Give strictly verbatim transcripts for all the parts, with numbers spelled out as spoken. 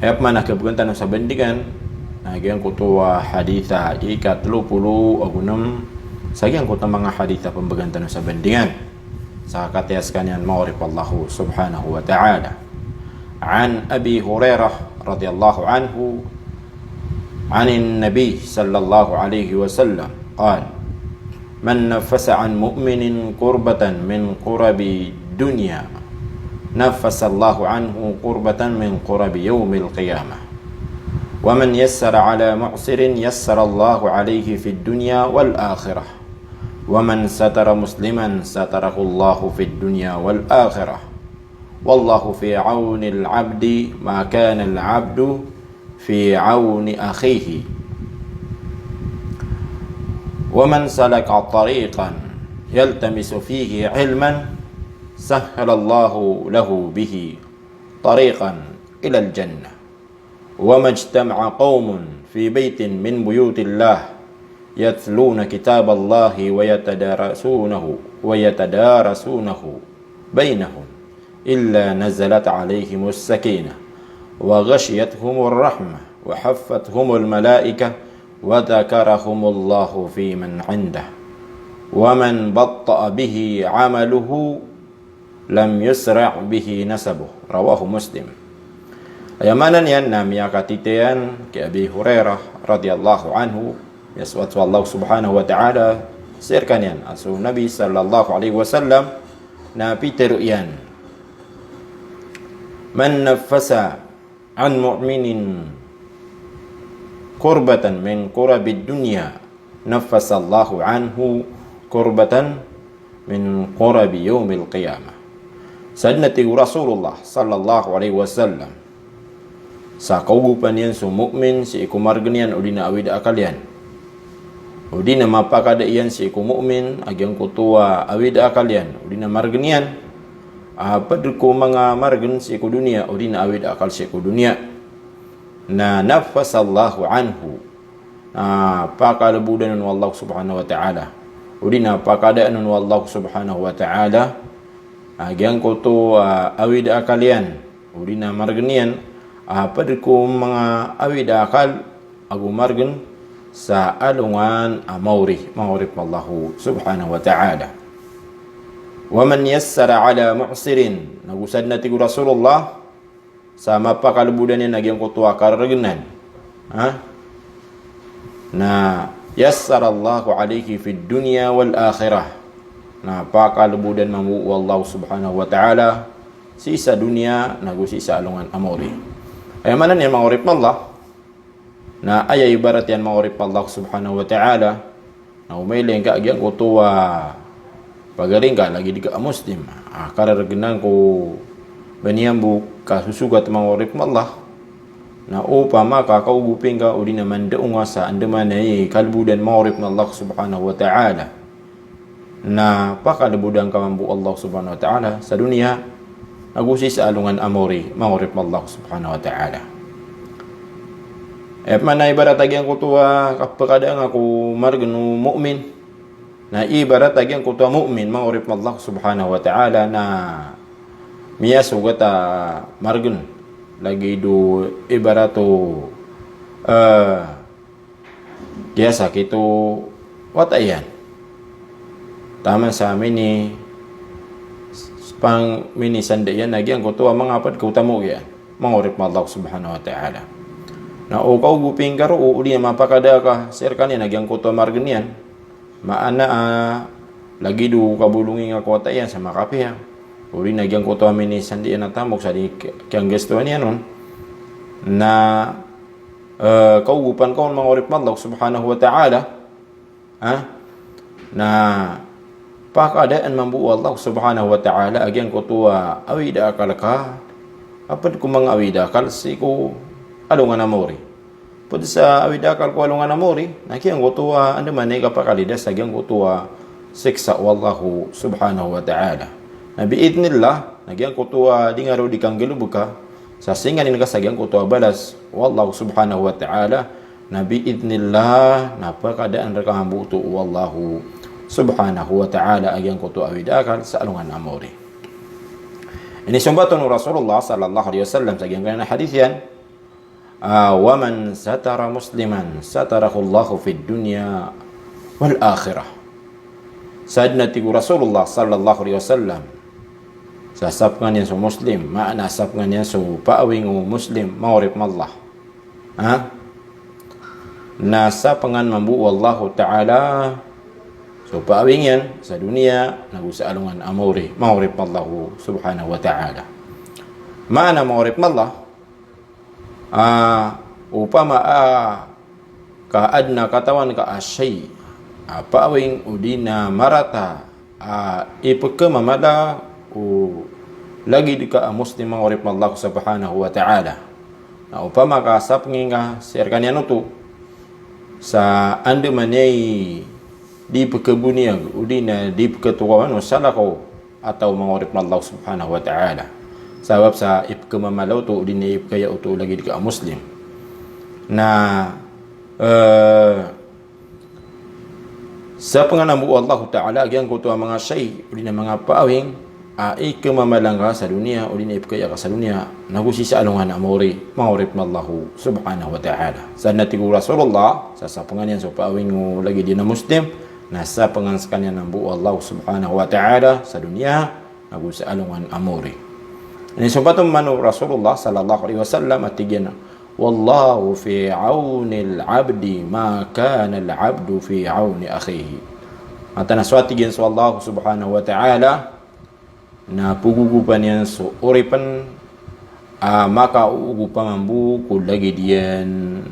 Aya pman a kabgan tano sa bandingan na giyangkoto a hadith a ika telo polo ago nem sa giyangkoto a manga hadith a pmbgan tano sa bandingan sa kataya skaniyan, manga oripn o Allah subhanahu wa ta'ala. An Abi Hurairah radiyallahu anhu, عن النبي صلى الله عليه وسلم قال: من نفس عن مؤمن كربة من كرب الدنيا نفس الله عنه كربة من كرب يوم القيامة، ومن يسر على معسر يسر الله عليه في الدنيا والآخرة، ومن ستر مسلما ستره الله في الدنيا والآخرة، والله في عون العبد ما كان العبد في عون أخيه، ومن سلك طريقا يلتمس فيه علما سهل الله له به طريقا إلى الجنة، وما اجتمع قوم في بيت من بيوت الله يتلون كتاب الله ويتدارسونه، ويتدارسونه بينهم إلا نزلت عليهم السكينة وغشيتهم الرحمة وحفتهم الملائكة وذكرهم الله فيمن عنده، ومن بطأ به عمله لم يسرع به نسبه. رواه مسلم. Aya maana niyan na miyakatitayan ki Abi Hurairah radiyallahu anhu, miyasoat so Allah subhanahu wa ta'ala sii rkaniyan, a so Nabi sallallahu alaihi wasallam na pitharo iyan: من نفس عن مؤمن كربة من كرب الدنيا نفس الله عنه كربة من كرب يوم القيامة. Sadn a tig o Rasulullah sallallahu alaihi wasallam, sa kaogopan iyan so mu'min sii ko margn iyan odi na awid a akal iyan, odi na mapakada iyan sii ko mu'min a giyangkoto a awid a akal iyan odi na margn iyan, a pd ko manga margn sii ko doniya odi na awid a akal sii ko doniya, na نفس الله عنه, na pakalbodn on o Allah subhanahu wa ta'ala, odi na pakadaan on o Allah subhanahu wa ta'ala a giyangkoto a awid a akal iyan odi na margn iyan, a pd ko manga awid a akal ago margn sa alongan a maori, manga oripn o Allah subhanahu wa ta'ala. ومن يسر على معسر, nago sadn a tig o Rasulullah, sa mapakalbodan iyan a giyangkoto a karargnan, ha? Na يسر الله عليه في الدنيا والآخرة, na pakalbodan mambo o Allah subhanahu wa ta'ala sii sa doniya nago sii sa alongan a maori. Aya maana niyan, manga oripn o Allah, na aya ibarat iyan, manga oripn o Allah subhanahu wa ta'ala, na o mailay ngka a giyangkoto a pagari ngka lagid ka a Muslim a karargnan ko ba niyan bo kasosogat, manga oripn o Allah, na opama ka kaogopi ngka odi na mandaong ka sa andamanaya i kalbodan, manga oripn o Allah subhanahu wa ta'ala, na pakalbodan ka mambo o Allah subhanahu wa ta'ala sa doniya nago sii sa alongan a maori, manga oripn o Allah subhanahu wa ta'ala. Aya pman a ibarat a giyangkoto a kapakadaan ka ko margn o mu'min, na ibarat a giyangkoto a mu'min, manga oripn o Allah subhanahu wa ta'ala, na miyasogat a margn lagid o ibarat o, eh, kiyasakit o wata iyan taman sa mini, pang minisanda iyan a giyangkoto a manga pd ko tamok iyan, manga oripn o Allah subhanahu wa ta'ala. Na o kaogopi ngka roo odi na mapakada ka sii rkaniyan a giyangkoto a margn iyan, maana a lagid o kabolongi ngka ko wata iyan sa makapiya, odi na giyangkoto a minisanda iyan a tamok sa di ki-, kiyanggastowan iyan on, na eh, kaogopan ka on, manga oripn o Allah subhanahu wa ta'ala, ha? Na pakadaan mambo o Allah subhanahu wa ta'ala a giyangkoto a awid a akal ka a pd ko manga awid a akal sii ko alongan a maori. Pd sa awid a akal ko alongan a maori, na giyangkoto a andamanaya i kapakalidad sa giyangkoto a siksa o Allah subhanahu wa ta'ala. Na bi'idhnillah, na giyangkoto a di nga roo di kanggalbka sa singanin ka sa giyangkoto a balas o Allah subhanahu wa ta'ala, na bi'idhnillah, na pakadaan rka mambo oto o Allah subhanahu wa ta'ala a giyangkoto a awid a akal sa alongan a maori. Inisombat on o Rasulullah sallallahu alaihi wasallam sa giyangkanan a hadith iyan, Ah, wa man satara musliman satarahullahu fid dunya wal akhirah. Sadn a tig o Rasulullah sallallahu alaihi wasallam, sa sapengan iyan so Muslim, maana sapengan iyan so paawing o Muslim, manga oripn o Allah. Ha? Na sapengan mambo o Allahu Ta'ala so paawing iyan sa doniya, nago sa alongan a maori, manga oripn o Allah subhanahu wa ta'ala. Maana manga oripn o Allah, ah, opama a ka adn a katawan ka a shay, a paawing odi na marata a ipkhamamala o lagid ka a Muslim, manga oripn o Allah subhanahu wa ta'ala. Na opama ka sapengan ka sii rkaniyan oto sa andamanaya i di pkhaboniyag odi na di pkhatokawan o salakaw a taw, manga oripn o Allah subhanahu wa ta'ala. Sabap sa ipkhamamala oto odi na ipkhaya oto o lagid ka a Muslim. Na, eh, sapengan mambo o Allahu Ta'ala a giyangkoto a manga shay odi na manga paawing a ikhamamala ngka sa doniya odi na ipkhaya ka sa doniya, nago sii sa alongan a maori, manga oripn o Allah subhanahu wa ta'ala. Sadn a tig o Rasulullah, sa sapengan iyan so paawing o lagid iyan a Muslim, na sapengan skaniyan mambo o Allah subhanahu wa ta'ala sa doniya, nago sa alongan a maori. Inisompatan mambo o Rasulullah sallallahu alaihi wasallam a tig iyan, "Wallahu fi awnil abdi ma kanal abdu fi awni akhihi." Mataan a so, a tig iyan, so Allah subhanahu wa ta'ala na pgogopan iyan so oripn a makaogopa mambo ko lagid iyan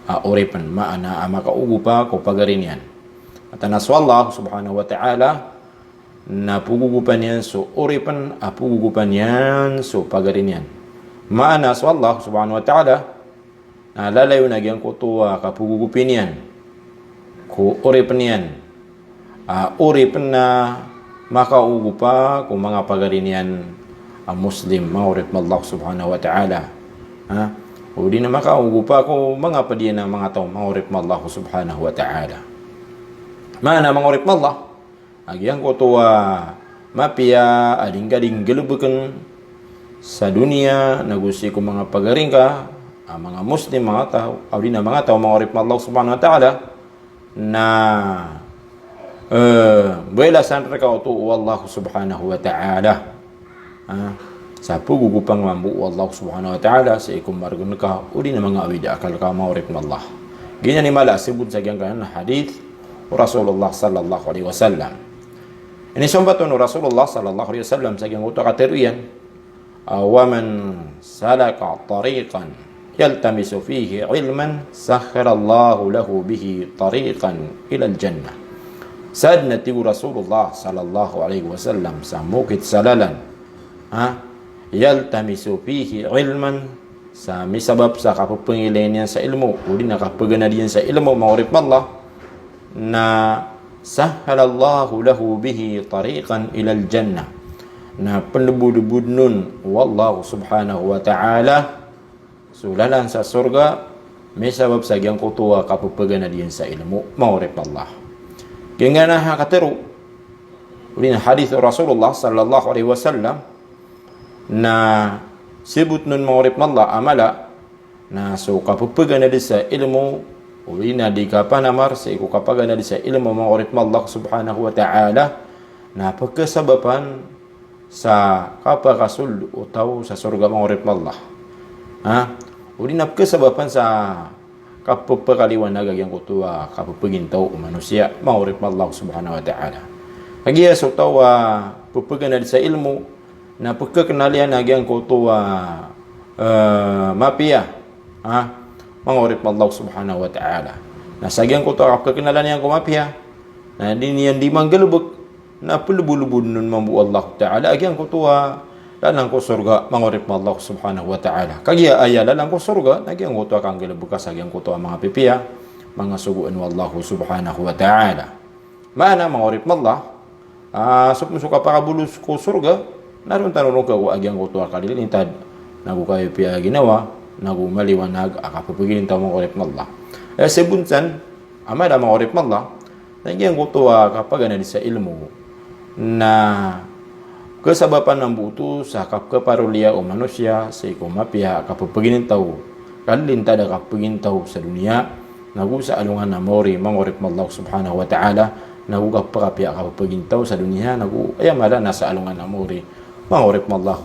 a oripn, maana a makaogopa ko pagari niyan. Mataan a so Allah subhanahu wa ta'ala na pgogopan iyan so oripn a pgogopan iyan so pagari niyan. Maana so Allah subhanahu wa ta'ala na lalayon a giyangkoto a kapgogopi niyan ko oripn iyan a oripn a makaogopa ko manga pagari niyan a Muslim, manga oripn o Allah subhanahu wa ta'ala. Ha? Odi na makaogopa ko manga pd iyan a manga taw, manga oripn o Allah subhanahu wa ta'ala. Maana manga oripn o Allah, a giyangkoto a mapiya a di ngka di nggalbkn sa doniya nago sii ko manga pagari ngka a manga Muslim, manga taw, odi na manga taw, manga oripn o Allah subhanahu wa ta'ala, na, eh, belasan rka oto o Allah subhanahu wa ta'ala. Ah, sa pgogopan mambo o Allah subhanahu wa ta'ala sii ko margn ka odi na manga awid a akal ka, manga oripn o Allah. Giyanan i mala a sabot sa giyangkanan a hadith o Rasulullah sallallahu alaihi wasallam. Inisompatan o Rasulullah sallallahu alaihi wasallam sa giyangkoto a katharo iyan, ah, "Wa man salaka tariqan yaltamisu fihi ilman sahhalallahu lahu bihi tariqan ilal jannah." Sadn a tig o Rasulullah sallallahu alaihi wasallam, sa mokit sa lalan, ha, yaltamisu fihi ilman, sa misabap sa kapphangilay niyan sa ilmo odi na kapgana iyan sa ilmo, manga oripn o Allah, na sahhalallahu lahu bihi tariqan ilal jannah. Na pnlbolbodn on o Allah subhanahu wa ta'ala so lalan sa sorga, misabap sa giyangkoto a kapphagana iyan sa ilmo, manga oripn o Allah. Giyanan a katharo odi na hadith o Rasulullah sallallahu alaihi wasallam, na sabotn on, manga oripn o Allah, a mala na so kapphagana sa ilmo odi na di kapanamar sii ko kapagana sa ilmo, manga oripn o Allah subhanahu wa ta'ala, na pkhasabapan sa kapakasold o taw sa sorga, manga oripn o Allah. Ha? Odi na pkhasabapan sa kapphakaliwanag a giyangkoto a kapphagintao o manosiya, manga oripn o Allah subhanahu wa ta'ala. Kagiya so taw a pphagana sa ilmo na pkhaknal iyan a giyangkoto a, eh, mapiya, ha, manga oripn o Allah subhanahu wa ta'ala. Na sa giyangkoto a kapkhaknal iyan ko mapiya, na di niyan di manggalbk, na pnlbolbodn on mambo o Allah ta'ala a giyangkoto a lalan ko sorga, manga oripn o Allah subhanahu wa ta'ala. Kagiya aya lalan ko sorga na giyangkoto a kanggalbka sa giyangkoto a manga pipiya, manga sogoan o Allah subhanahu wa ta'ala. Maana, manga oripn o Allah, ah, so pn so kapakabolos ko sorga, na ron tano ron kago a giyangkoto a kalilintad, nago kapipiya a ginawa, nago maliwanag a kapphagintao, manga oripn o Allah. Eh, sabot san a mala, manga oripn o Allah, na giyangkoto a kapagana sa ilmo na kasabapan mambo oto sa kapkhaparoliya o manosiya sii ko mapiya a kapphagintao kalilintad a kapagintaw sa doniya, nago sa alongan a maori, manga oripn o Allah subhanahu wa ta'ala, nago kapakapiya a kapagintaw sa doniya, nago aya mala na sa alongan a maori, manga oripn o Allah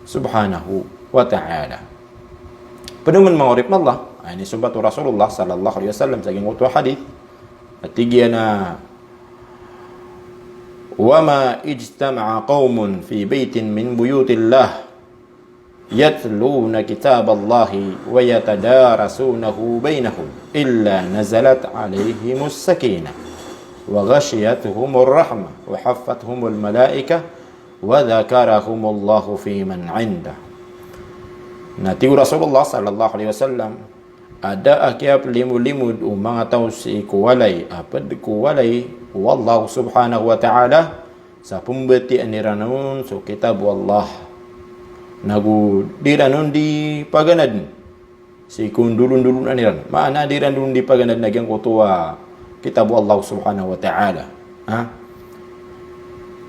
subhanahu wa ta'ala. Pd oman, manga oripn o Allah, a inisombat o Rasulullah sallallahu alaihi wasallam sa giyangkoto a hadith, a tig iyan a, "Wa ma ijtama'a qawmun fi baytin min buyutillah yatluna kitaballahi wa yatadarasunahu baynahum illa nazalat alayhimus sakinah wa ghashiyatuhumur rahmah wa haffathumul malaikah wa dhakarahumullahu fiman indah." Na tig o Rasulullah sallallahu alaihi wasallam, a da a kiyaplimod-limod o manga taw sii ko walay a pd ko walay o Allah subhanahu wa ta'ala, sa pmbatiyaan iran on so kitab o Allah, nago di iran on di paganadn sii ko ndolondolonan iran. Maana, di iran on di paganadn a giyangkoto a kitab o Allah subhanahu wa ta'ala, ha?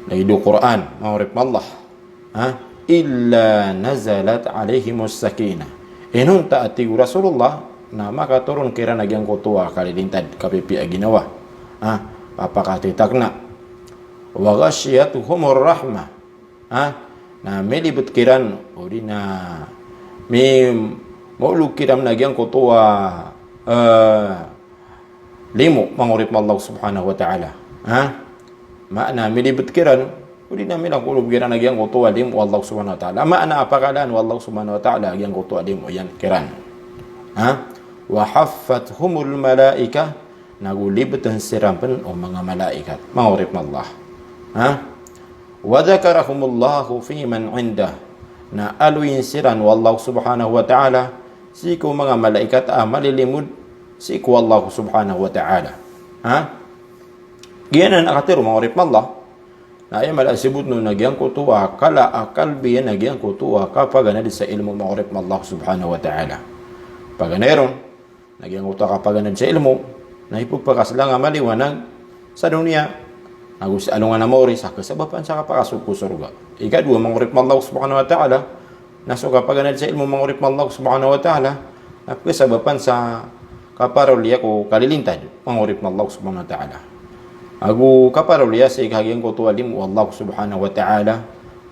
Lagid o Qur'an, manga oripn o Allah, ha? "Illa nazalat alayhimus sakinah." Inonta, a tig o Rasulullah, na makatoron kiran a giyangkoto a kalilintad, kapipiya a ginawa, ha? Papakatitakna. "Wa ghashiyatuhumur rahmah." Ha? Na milibt kiran, odi na mi-, maolog kiran a giyangkoto a, eh, limo, manga oripn o Allah subhanahu wa ta'ala. Ha? Maana, milibt kiran, odi na milangkolob kiran a giyangkoto a limo o Allah subhanahu wa ta'ala. Maana, a pakalaan o Allah subhanahu wa ta'ala a giyangkoto a limo iyan kiran. Ha? "Wa haffathumul malaikah," nago libtn siran pn o manga malaikat, manga oripn o Allah. Ha? "Wa dhakarahumullahu fiman indah," na aloyin siran o Allah subhanahu wa ta'ala sii ko manga malaikat a malilimod sii ko Allah subhanahu wa ta'ala. Ha? Giyanan a katharo, manga oripn o Allah, na aya mala a sabotn on a giyangkoto a kala a kalbiyan a giyangkoto a kapaganad sa ilmo, manga oripn o Allah subhanahu wa ta'ala. Paganay ron, na giyangkoto a kapaganad sa ilmo na ipphakaslanga maliwanag sa doniya, nago sa alongan a maori, sa kasabapan sa kapakasold ko sorga. Ikadowa, manga oripn o Allah subhanahu wa ta'ala, na so kapaganad sa ilmo, manga oripn o Allah subhanahu wa ta'ala, na kasabapan sa kaparoliya ko kalilintad, manga oripn o Allah subhanahu wa ta'ala. Ago kaparoliya sii ka giyangkoto a limo o Allah subhanahu wa ta'ala,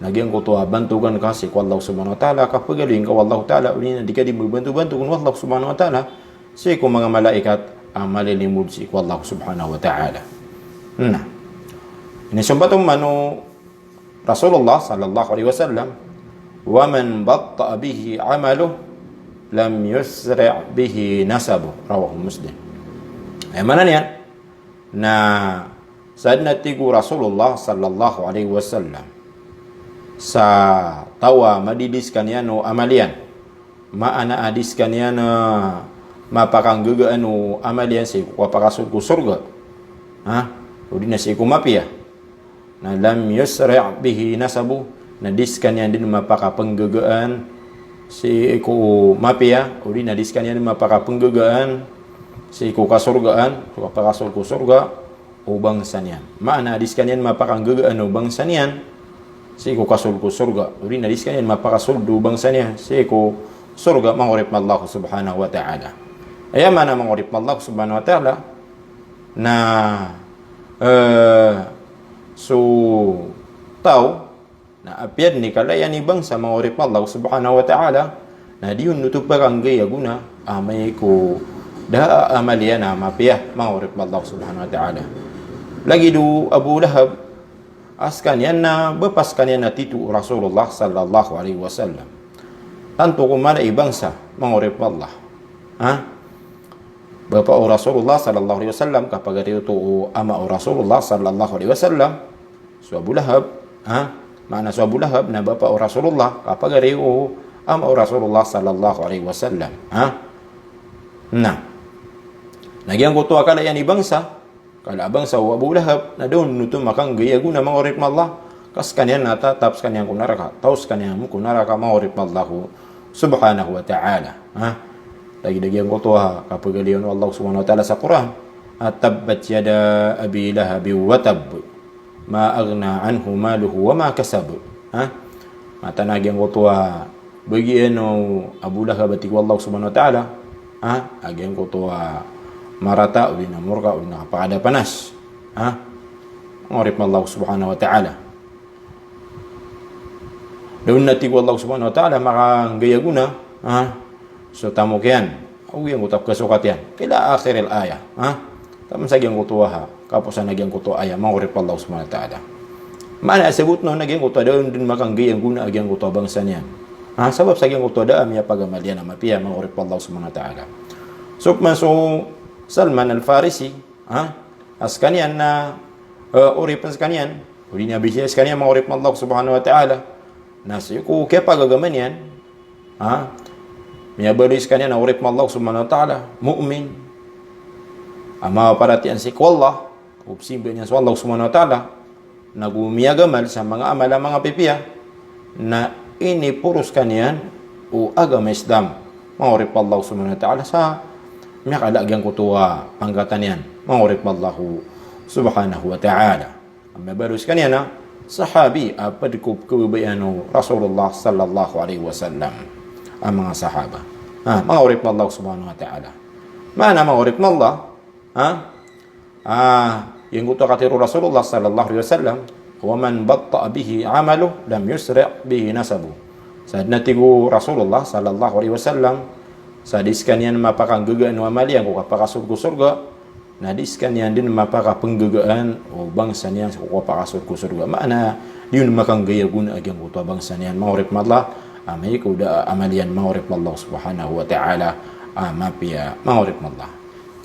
na giyangkoto a bantogan ka sii ko Allah subhanahu wa ta'ala, kapagaloyin ka o Allah ta'ala, odi na di ka di mbabantobantogan o Allah subhanahu wa ta'ala sii ko manga malaikat a malilimod sii ko Allah subhanahu wa ta'ala. Na inisombat oman o Rasulullah sallallahu alaihi wasallam, "Wa man batta'a bihi amaluhu lam yusri' bihi nasabuhu." Rawahu Muslim. Aya maana niyan na sadn, a tig o Rasulullah sallallahu alaihi wasallam, sa taw a madidi skaniyan o amal iyan, maana a di skaniyan, eh, mapakanggagaan o amal iyan sii ko kapakasold ko sorga. Ha? Odi na sii ko mapiya. Na lam yusri' bihi nasabuhu, na di skaniyan dn mapakapnggagaan sii ko mapiya, odi na di skaniyan mapakapnggagaan sii ko kasorgaan, so kapakasold ko sorga o bangsa niyan. Maana, di skaniyan mapakanggagaan o bangsa niyan sii ko kasold ko sorga, odi na di skaniyan mapakasold o bangsa niyan sii ko sorga, manga oripn o Allah subhanahu wa ta'ala. Aya maana, manga oripn o Allah subhanahu wa ta'ala, na, eh, so taw na apiya dn i kala iyan i bangsa, manga oripn o Allah subhanahu wa ta'ala, na di on oto pakanggay a gona amay ko da a amal iyan a mapiya, manga oripn o Allah subhanahu wa ta'ala. Lagid o Abu Lahab, a skaniyan na bapa skaniyan a tito o Rasulullah sallallahu alaihi wasallam. Tanto ko mala i bangsa, manga oripn o Allah. Ha? Bapa o Rasulullah sallallahu alaihi wasallam, kapagari oto o ama o Rasulullah sallallahu alaihi wasallam, so Abu Lahab, ha? Maana, so Abu Lahab na bapa o Rasulullah, kapagari o ama o Rasulullah sallallahu alaihi wasallam, ha? Na, na giyangkoto a kala iyan i bangsa, kala a bangsa o Abu Lahab, na da on oto makanggay a gona, manga oripn o Allah, ka skaniyan na tatap skaniyan ko naraka, taw skaniyan ko naraka, manga oripn o Allah subhanahu wa ta'ala. Ha? Lagid a giyangkoto a kapagaloy o Allah subhanahu wa ta'ala sa Qur'an, a, "Tabbat yada Abi Lahabin wa tabb, ma aghna anhu maluhu wa ma kasab." Ha? Mataan a giyangkoto a bagian o Abu Lahab a tig o Allah subhanahu wa ta'ala, ha, a giyangkoto a marata odi na morka odi na kapakadapanas, ha, manga oripn o Allah subhanahu wa ta'ala. Da on a tig o Allah subhanahu wa ta'ala makanggay a gona, ha, so tamok iyan, ago giyangkoto a pkasokat iyan. Ila akhiril ayah, ha. Taman sa giyangkoto a, kaposan a giyangkoto a ayah, manga oripn o Allah subhanahu wa ta'ala. Maana a sabot on na giyangkoto a da on dn makanggay a gona a giyangkoto a bangsa niyan. Ha, sabap sa giyangkoto a da a miyapagamal iyan a mapiya, manga oripn o Allah subhanahu wa ta'ala. So pman so Salman Al-Farisi, ha, a skaniyan na, eh, oripn skaniyan, odi na bisnes skaniyan, manga oripn o Allah subhanahu wa ta'ala. Na sii ko kiyapagagama niyan, ha, miyabaloy skaniyan a oripn o Allah subhanahu wa ta'ala, mu'min, a maparatiyaya sii ko Allah, o pzimba niyan so Allah subhanahu wa ta'ala, nago miyagamal sa manga amal a manga pipiya, na iniporos skaniyan o agama Islam, manga oripn o Allah subhanahu wa ta'ala, sa miyakala a giyangkoto a pangkatan iyan, manga oripn o Allah subhanahu wa ta'ala. A miyabaloy skaniyan a sahabi a pd ko pkhababayaan o Rasulullah sallallahu alaihi wasallam a manga sahaba. Ha, manga oripn o Allah subhanahu wa ta'ala. Maana, manga oripn o Allah, ha, ah, giyangkoto a katharo o Rasulullah sallallahu alaihi wasallam, "Wa man batta'a bihi amaluhu lam yusri' bihi nasabuhu." Sa dn a tig o Rasulullah sallallahu alaihi wasallam, sa di skaniyan mapakanggagaan o amal iyan ko kapakasorga-sorga, na di skaniyan dn mapakapnggagaan o bangsa niyan ko kapakasorga-sorga. Maana, di on makanggay a gona a giyangkoto a bangsa niyan, manga oripn o Allah, amay ko da a amal iyan, manga oripn o Allah subhanahu wa ta'ala, a mapiya, manga oripn o Allah.